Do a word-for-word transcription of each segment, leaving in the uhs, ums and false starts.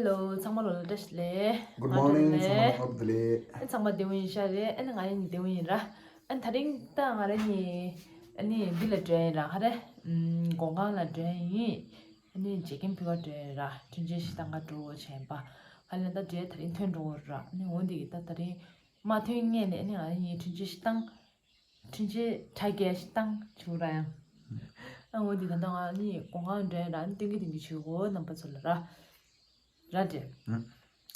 Hello ཚང་མ་ལོ་ལ་བཀྲ་ཤིས་བདེ་ལེགས། Good morning ཚང་མ་ལོ་ལ་བཀྲ་ཤིས་བདེ་ལེགས། ཚང་མ་བདེ་པོ་ཡིན་ཤག་རེད། ཨ་ནི་ང་རང་ཉིད་བདེ་པོ་ཡིན་ར། ཨ་ནི་ད་རིང་ད་ང་རང་ཉིད་ཨ་ནི་འདི་ལ་འགྲོ་ཡིན་ར། ཧ་རེ། ཨམ། མགོ་ཁང་ལ་འགྲོ་ཡིན། ཨ་ནི་བྱེད་ཀྱིན་ཕུལ་བ་འགྲོ་ཡིན་ར། འཕྲིན་བཅོལ་ཞིག་བཏང་ག་འགྲོ་བྱས་པ། ཧ་ལས་ད་འགྲོ་ད་རིང་ཐོན་འགྲོ་གི་ར། ཨ་ནི་འོ་འདི་གི་ད་ད་རིང་མ་ཐོན་སྔོན་ནས་ཨ་ནི་ང་རང་ཉིད་འཕྲིན་བཅོལ་ཞིག་བཏང་། འཕྲིན་བཅོལ་དྲ་རྒྱ་ཞིག་བཏང་བྱུང་ར་ཡང་། ཨ་འོ་འདི་ད་ལྟ་ང་ནི་སྒོ་ཁང་འགྲོ་ཡ་ར། ཨ་ནི་སྟོན་གི་སྟོན་གི་བྱེད་དགོས་རྣམ་པ་ཚོ་ལ་ར། ར་འདྲེ།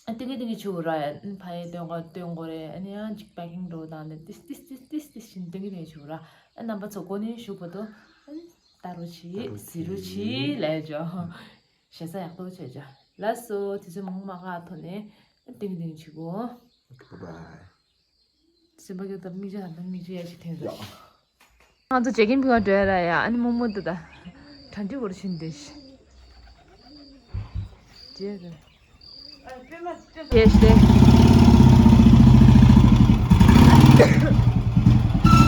ཨ་སྟོན་གི་སྟོན་གི་བྱེད་དགོས་ར་ཡ། ཨ་ནི་ཕ་ཡི་སྟོན་ག་སྟོན་དགོས་རེད། ཨ་ནི་ཡང་ཅིག་པེ་ཀིང་འགྲོ་དང་ནི་ཏིས་ཏིས་ཏིས་ཏིས་ཏིས་བཞིན་སྟོན་གི་སྟོན་གི་བྱེད་དགོས་ར། ཨ་རྣམ་པ་ཚོ་སྒོ་ནས་ཞུགས་བར་དུ་ཨ་ནི་ལྟ་རོགས་གྱིས་གཟིགས་རོགས་གྱིས་ལབ་ཡ་ཅོ། ཞེ་ས་ཡག་པོ་བྱས་ཅོ། ལགས་སོ། དུས་ཚོད་མང་མ་ག་ཐོག་ནས་ཨ་སྟོན་གི་སྟོན་གི་བྱེད་དགོས། Bye bye. སེམས་པ་སྐྱོ་སྟབས་མིག་ཆུ་ད་ལྟ་མིག་ཆུ་ཡ་ཞིག་ཐོན་ཡ། སོང་། ང་ཚོ་བྱེད་ཀྱིན་ཕུལ་བ་འགྲོ་ཡ་ར་ཡ། ཨ་ནི་རྨོ་མོ་འདུག་ད། གྲ་འགྲིག་བོར་ཕྱིན་ཏེ་ཤི། རྗེས་ཟེར། རྗེས་ཟེར།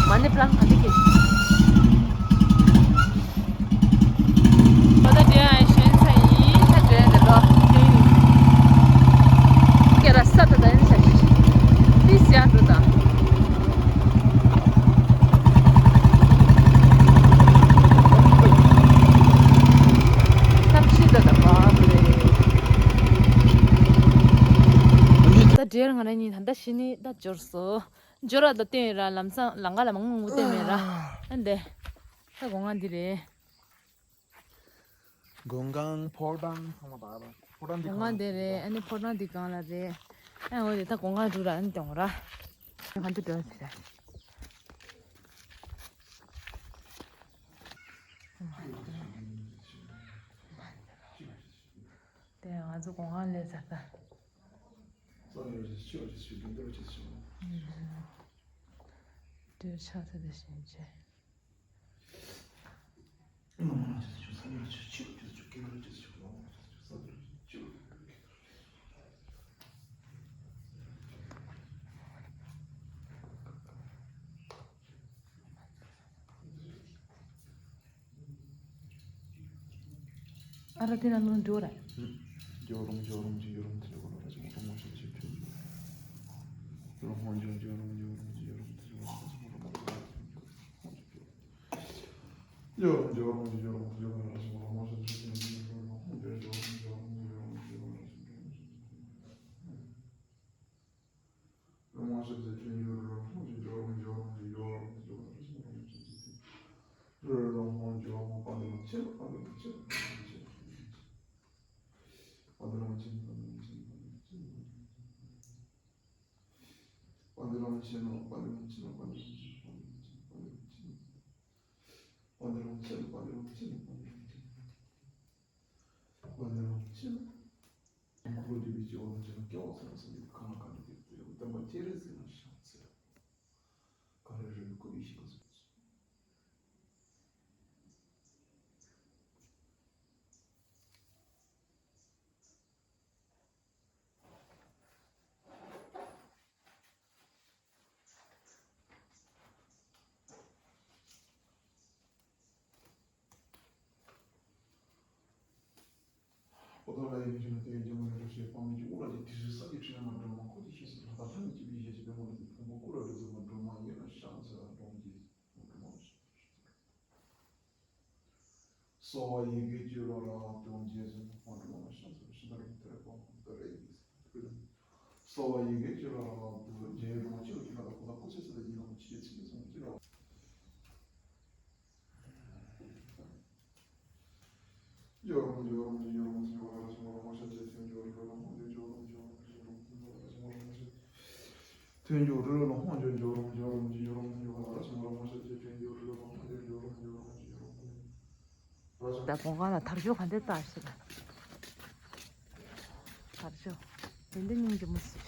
མ་ཎི་པྲང་ག་འདི་གི། ཁོ་ད་འདྲེ་ཨ་ཞོན་ཚ་ཡིན་ད་འདྲེ་འདི་ལོ། ཀེ་ར་ས་ད་ད་ཡིན་ས་ཞིག་འདི་ཟེར་འགྲོ་ད། ཐབས་ཤེས་ད་ད་པ་རེད། ད་འདྲེ་ང་རང་གཉིས་ད་ད་ཤི་ནི་ད་འབྱོར་སོ། འབྱོར་བ་ད་བསྟན་ཡོད་ར། ལམ་སང་ལམ་ཁ་ལ་མང་མང་བསྟན་མེད་ར། ཨ་འདི། ད་སྒོ་ང་འདི་རེད། སྒོ་ཁང་ཕོ་བྲང་ཚང་མ་བར་ཕོ་བྲང་འདི་སྒོ་ཁང་ང་འདི་རེད། ཨ་ནི་ཕོ་བྲང་འདི་སྒང་ལ་རེད། ཨ་འོ་དེ་ད་སྒོ་ང་འགྲོ་ར། ཨ་ནི་དེ་འོ་ར། ང་འདི་འགྲོ་དེ་ར། དེ་ང་ཚོ་སྒོ་ང་སླེབས་ཚར་ད། དེ་ཆགས་ཚར་དེ་བཞིན་བྱས། ཨ་ར་དེ་ན་ནོར་འགྲོ་ར། ཨོ་ཐ་ལ་ཡི་མི་ཆེན་མོ་དེ་རྒྱ་མོ་ཡོད་ཤེས་པ་མི་གི་ཨུ་ར་ཅི་དེ་སུ་ས་ཀྱི་ཁྲི་ཡ་མ་འགྲོ་མ་ཁོ་དེ་ཤེས་སུ་ལྷ་ད་ལྷ་མི་གཅིག་པའི་ཡེ་ཤེས་པའི་མོ་ལ་དེ་ཕུང་པོ་ཀུ་ར་འགྲོ་ཚུལ་མ་འགྲོ་མ་ཡིན་ན་ཤང་ཟེར་ལ་འགྲོ་མི་གི་འགྲོ་མ་ཤང་། གསོ་བ་ཡི་གེ་བཅུ་ལ་རག་ཏུ་འབྱེད་ཟིན་ཁོང་ཁྲོ་མ་ཤང་ཟེར་ཤི་ན་རུ་ཐེར་པ་ཁོང་ད་རེ་ཡིན་ཟེར། གསོ་བ་ཡི་གེ་བཅུ་ལ་རག་ཏུ་འབྱེད་རུང་ཆེ་བ་ཅི་ན་ད་ཁོ་ད་ཁོ་ཆེ་ཚེ་ད་ཡིན་ལ་ཁོ་ཆེ་ཚེ་ཚེ་ཚོང་ཅི་ར། ད་གོང་ཁ་ལ་དར་ལྕོག་ག་འདྲས་བཏགས་ཤིག་དར་ལྕོག་དེ་འདྲ་སྙིང་རྗེ་མོ་ཞིག་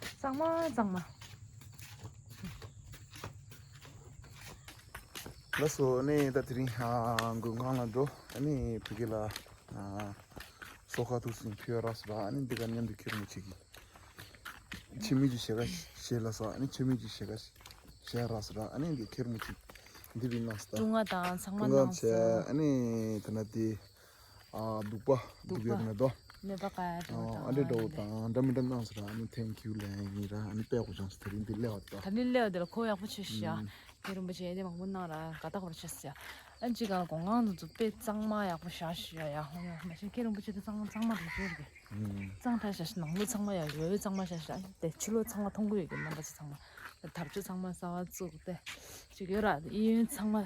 གཙང་མ་གཙང་མ། ལགས་སོ། ཨ་ནི་ད་དེ་རིང་ཨ་མགོན་ཁང་ལ་འགྲོ། ཨ་ནི་བུ་གེ་ལ་ཨ་སོ་ཁ་ཐུག་སུ་ཕུལ་རག་སོ་ར། ཨ་ནི་འདི་ག་མཉམ་དུ་ཁྱེར་མི་བྱེད་ཀྱི། ཁྱིམ་མི་ཅིག་ཞེ་ག་ཞེ་ལ་སོ། ཨ་ནི་ཁྱིམ་མི་ཅིག་ཞེ་ག་ཞེ་རག་སོ་ར། ཨ་ནི་འདི་ཁྱེར་མི་བྱེད་འདི་བི་ནང་སྟ་ཀྲུང་ང་དང་ཚང་མ་ཀྲུང་ང་ནང་བྱས། ས། ཨ་ནི་ད་ན་དེ་ཨ་འདུག་པ་འདུག་པ་ཡོད་མེད་དོ། ནད་པ་ག་ཡ་འགྲོ་ཨ་འདྲ་འགྲོ་དང་འདྲ་མི་འདྲ་གནང་ཟེར། ཨ་ནི་ཐེང་ཀིའུ་ལན་ཡིན་ར། ཨ་ནི་དཔེ་གོ་ཅང་སི་དེ་རིང་འདི་སླེབས་པ་ད། ད་ནི་སླེབས་པ་དེ་ལ་ཁོ་ཡག་པོ་བྱས་ཤག་ཨུམ། ཁྱེད་རིན་པོ་ཆེ་འདི་མང་པོ་གནང་ར་དགའ་རྟགས་པར་བྱས་ཤག་ཨ་ཅི་ག་ལ་གོང་ཁང་དུ་ཚོ་དཔེ་གཙང་མ་ཡག་པོ་བཞག་ཤག་ཡ། ཧོ་ཡ། མ་གཞི་ཁྱེད་རིན་པོ་ཆེ་དེ་གཙང་གཙང་མ་རེད་ཤག་ཨུམ། གཙང་དྲགས་ཤག་ནང་ལོགས་ཚང་མ་ཡག་ཡོད། གཙང་མ་བཞག་ཤག་དེ་ཕྱི་ལོགས་ཚང་མ་མཐོང་གི་ཡོད་གི། རྣམ་པ་ཚོ་ཚང་མ་དར་ལྕོག་ཚང་མ་གསར་པ་བཙུགས་ཏེ་ཅིག་ཡོད་ར། གཡས་གཡོན་ཚང་མ་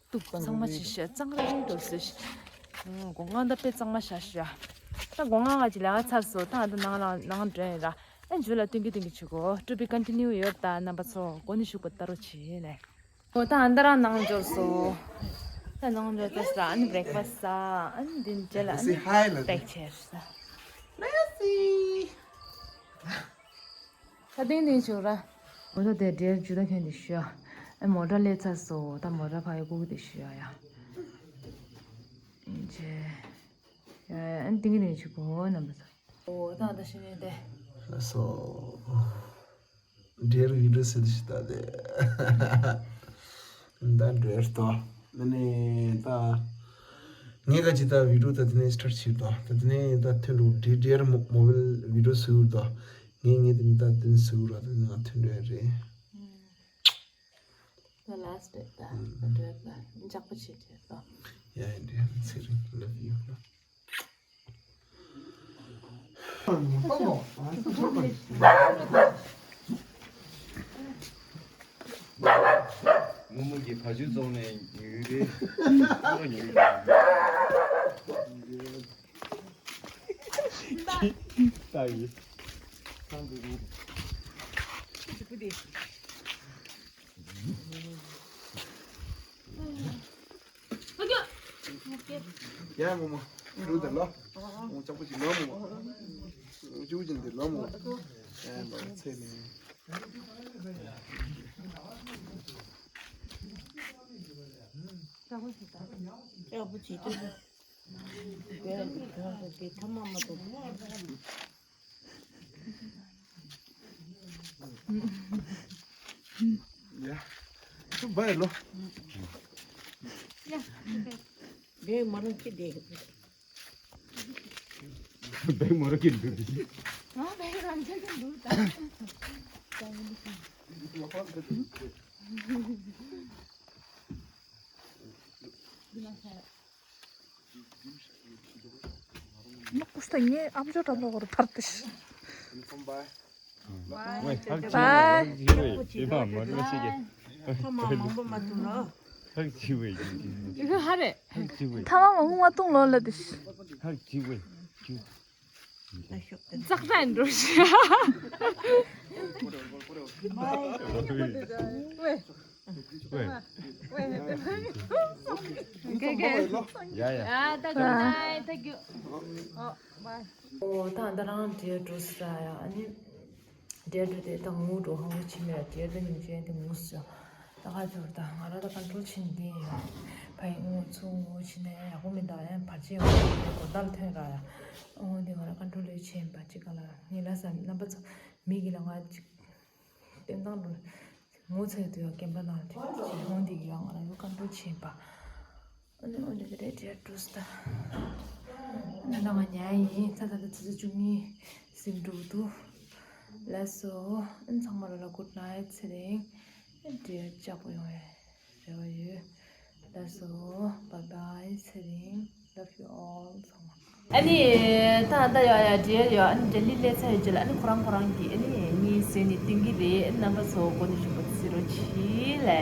གཏུབ། གཙང་མ་བྱས་ཤག་གཙང་རིང་རིང་འགྲོ་སྲིད་ཤག་ཨང་། གོང་ཁང་ད་དཔེ་གཙང་མ་བཞག་ཤག་ད་གོང་ཁང་ང་ཅིག་ལས་ཀ་ཚར་སོང་། ད་ང་ད་ནང་ལ་ནང་འགྲོ་ཡིན་ར། ཨ་མཇུག་ལ་སྟོན་གི་སྟོན་གི་བྱེད་གོ། To be continue ཡོད་ད། རྣམ་པ་ཚོ་འགོ་ནས་ཞུགས་པ་ལྟ་རོགས་བྱེད་ལེ། འོ་ད་ཨ་ད་རང་ནང་འབྱོར་སོང་། ད་ནང་འབྱོར་ཏེ་ས་ཨ་ནི་བྷི་རེག་ཕ་སི་ཟ། ཨ་ནི་འདི་འདྲ་ལ་ཨ་ནི་པེག་བྱས་ས། ད་ཏིང་ཏིང་བྱུང་ར། མོ་ཊ་དེ་འདྲེར་འཇུ་ད་ཁྱོད་འདི་ཞུ་ཨ། ཨ་མོ་ཊ་སླེབས་ཚར་སོང་། ད་མོ་ཊ་ཕ་ཡི་སྒུག་དེ་ཞུ་ཨ་ཡ། ཨིན་ཆེ། ཡ་ཡ་ཨ་ཏིང་ཏིང་བྱུང་གོ་རྣམ་པ་ཚོ། འོ་ད་ད་ཤི་ནས་དེ། སོ། འདྲེར་བི་ཌིའོ་སེ་དེ་ཞིག་ད་དེ། ད་འདྲེར་ཏོ། ནི་ནི་ད། ངས་ག་ཅི་ད་བི་ཌིའོ་ད་དེ་ནས་སི་ཊར་བྱེད་དོ། ད་དེ་ནས་ད་ཐོན་འགྲོ་འདྲེར་འདྲེར་མོ་བི་ལ་བི་ཌིའོ་སུ་དོ། ངས་ངས་དེ་ནས་ད་དེ་ནས་སུ་ར་ད་དེ་ནས་ང་ཐོན་འགྲོ་ཡ་རེད། ད་ལ་སི་ཊི་ད་ད་འགྲོ་ཡ་ད་འཇག་པོ་བྱེད་ཀྱི་དོ། ཡ་ཡ་འདྲེ་ཚེ་རིང་ལབ་ཡོད་ལ། རྨོ་མོ་གི་བ་ཕྱུགས་བཙོང་ནས་ཉོས་རེད། ཉོས་རེད། ལྟ་ཡི། ཡ་རྨོ་མོ། ལུག་དེ་ལོ། རྨོ་ལྕགས་པོ་ཅིག་ལོ་རྨོ་མོ། ལྕུག་ཅིག་འདི་ལོ་རྨོ་མོ། ཡ་འབའ་ཚེ་ནི། ལྕགས་པོ་ཅིག་ལྟ། ལྕགས་པོ་ཅིག་ལྟ། དེ་དེ་དེ་ཐ་མ་མ་གཏོགས། ཡ། ཚུར་འབའ་ཡ་ལོ། ཡ། བེ་མ་རུང་ཁྱི་དེ། བེ་མ་རུང་ཁྱི་འདུག་དེ། ང་བེ་རང་ཁྱི་འདུག་ད། ནག་པོ་ཞིག་ངའི་ཨམ་ཅོག་འདྲ་པོ་བར་ཐར་ཏེ་ཤི། ཝེ། ཧར་ཅི་ཝེ། ཧར་ཅི་ཝེ། ཡི་མ་མ་ལུ་ཤི་གེ། ཐ་མ་མང་པོ་མ་བཏུང་ལོ། ཧར་ཅི་ཝེ། ཡི་གེ་ཧ་རེ། ཧར་ཅི་ཝེ། ཐ་མ་མང་པོ་མ་བཏུང་ལོ་ལ་ཏེ་ཤི། ཧར་ཅི་ཝེ། ཙག་ཙག་འགྲོ་ཤི། ཝེ། ཝེ། ཡ་ཡ། ཡ་ད་གུ་ནའི་ཐེང་ཀིའུ། ཨོ་ད་ད་རང་འདྲེ་འགྲོ་ས་ཡ། ཨ་ནི་འདྲེ་འགྲོ་དེ་ད་ངུ་འགྲོ་ཧང་ངུ་ཆི་མེད་ཡ། འདྲེ་ད་ཉིན་ཅན་དེ་ངུ་ས་ཡ། ད་ག་ཚོད་ད་ང་ར་ད་ཀོན་ཊོལ་བྱེད་ནི་ཡིན། ཕ་ཡི་ངུ་ཚུ་ངུ་བྱེད་ནས་ཡག་པོ་མི་འདུག་ཡང་བར་ཆད་ཡོང་གི་གོ་བརྡ་ལ་ཐོན་ར་ཡ། འོ་དེ་ང་ར་ཀོན་ཊོལ་ལས་བྱེད་པ་ཅིག་ག་ལ་ངེད་ལ་ས་རྣམ་པ་ཚོ་མི་གི་ལ་ང་ཅིག་བསྟན་སྟངས་འགྲོ་ངོ་ཚ་ཡོད་དུ་ཡོད་རྐྱེན་པ་ནང་དུ་ཅིག་ཧོང་དེ་གི་ཡང་ང་ར་ཡོད་ཀོན་ཊོལ་བྱེད་པ། ཨ་ནི་འོ་དེ་རེད་དྲིལ་འགྲོ་ས་ད། ཨ་ནི་ང་ཉལ་ཡིན། ད་ད་ད་ཆུ་ཚོད་བཅུ་གཉིས་ཟིན་འགྲོ་འདུག་ལགས་སོ། ཨ་ནི་ཚང་མ་ལོ་ལ་གུཌ་ནའིཊ། ཚེ་རིང་། ཨ་ནི་དྲིལ་ལྕགས་པོ་ཡོང་བའི་རེ་བ་ཡོད། ལགས་སོ། བཱའི་བཱའི། ཚེ་རིང་། Love you all ཚང་མ། ཨ་ནི་ད་ད་ཡོ་ཡ་འདྲེ་ཡོ། ཨ་ནི་འདྲེ་ལི་ལས་ཚ་ཡོད་ཅེ་ལ། ཨ་ནི་ཁོ་རང་ཁོ་རང་གི་ཨ་ནི་གཉིས་བཟོས་ནས་སྟོན་གི་རེད། ཨ་ནི་རྣམ་པ་ཚོ་འགོ་ནས་ཞུགས་པ་གཟིགས་རོགས་གྱིས་ལེ།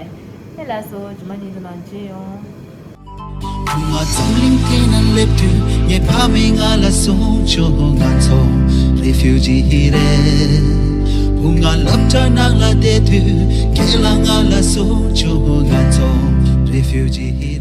ཨེ་ལགས་སོ། རྗེས་མ་ཉིན་དུ་ནང་མཇལ་ཡོང་། བུ་ང་འཛམ་གླིང་སྟེང་ན་སླེབས་དུས་ངའི་ཕ་མས་ང་ལ་གསུངས་བྱུང་། ང་ཚོ་རེ་ཕིའུ་ཇི་རེད། བུ་ང་སློབ་གྲྭ་ནང་ལ་བསྡད་དུས་ཁྱེད་ལ་ང་ལ་གསུངས་བྱུང་། ང་ཚོ་རེ་ཕིའུ་ཇི་རེད།